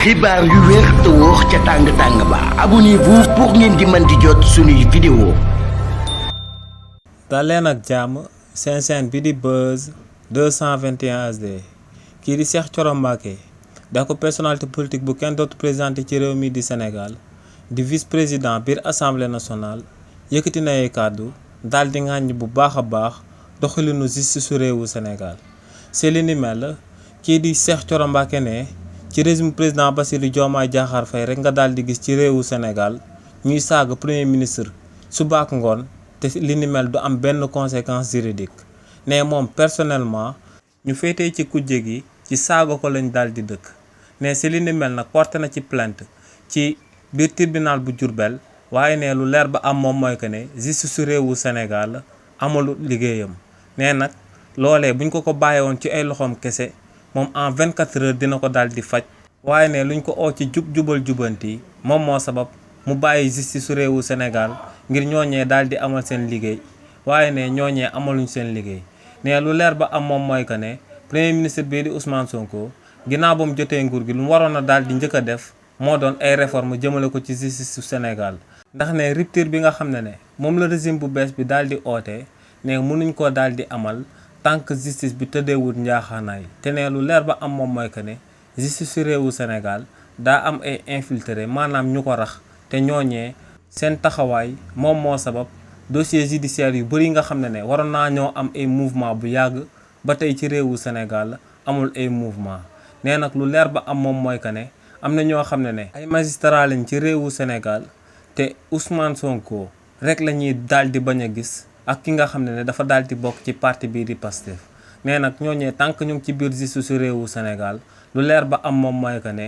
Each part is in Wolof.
xibaar yu wér te wóor ca tàng ba abonnez-vous pour ngeen di mën di jot suñuy vidéo. daleen ak jàmm seen chaîne bi di Buzz 221 HD kii di Cheikh Thioro Mbacké da ko personnalité politique bu kenn dootu présenté ci réew mi di Sénégal di vice-président biir assemblée nationale yëkkati na ay kàddu daal di ŋàññ bu baax a baax doxalinu justice su réewu Sénégal c'est li ni mel kii di Cheikh Thioro Mbacké ne ci régime président Bassirou Diomaye Diakhar Faye rek nga daal di gis ci réewu Sénégal ñuy saaga premier ministre suba ak ngoon te li ni mel du am benn conséquence juridique ne moom personnellement ñu féetee ci kujje gi ci saaga ko lañ daal di dëkk ne si li ni mel nag porté na ci plainte ci biir tribunal bu Diourbel waaye ne lu leer ba am moom mooy que ne justice su réewu Sénégal amalu liggéeyam ne nag loolee buñ ko bàyyee woon ci ay loxoom kese moom en 24 heures dina ko daal di faj waaye ne luñ ko oo ci jubal jubanti moom moo sabab mu bàyyi justice su réewu Sénégal ngir ñooñee daal di amal seen liggéey waaye ne ñooñee amaluñ seen liggéey ne lu leer ba am moom mooy que ne premier ministre bii di Ousmane Sonko ginnaaw ba mu jotee nguur gi lu mu waroon a daal di njëkk a def moo doon ay réforme jëmale ko ci justice su Sénégal ndax ne rupture bi nga xam ne moom la régime bu bees bi daal di oote ne mënuñ koo daal di amal tant que justice bi tëddeewut njaaxaanaay te ne lu leer ba am moom mooy que ne justice su réewu Sénégal daa am ay infiltré maanaam ñu ko rax te ñooñee seen taxawaay moom moo sabab dossier judiciaire yu bëri nga xam ne waroon naa ñoo am ay mouvement bu yàgg ba tey ci réewu Sénégal amul ay mouvement nee nag lu leer ba am moom mooy que ne am na ñoo xam ne ay magistrat lañ ci réewu Sénégal te Ousmane Sonko rek la ñuy daal di bañ a gis ak ki nga xam ne dafa daal di bokk ci parti bii di Pastef nee nag ñooñee tant que ñu ngi ci biir justice su réewu Sénégal lu leer ba am moom mooy que ne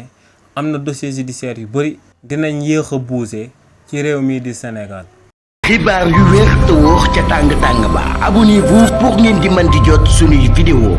am na dossier judiciaire yu bëri dinañ yéex a bouger ci réew mii di Sénégal. xibaar yu wér te wóor ca tàng ba abonnez-vous pour ngeen di mën di jot suñuy vidéo.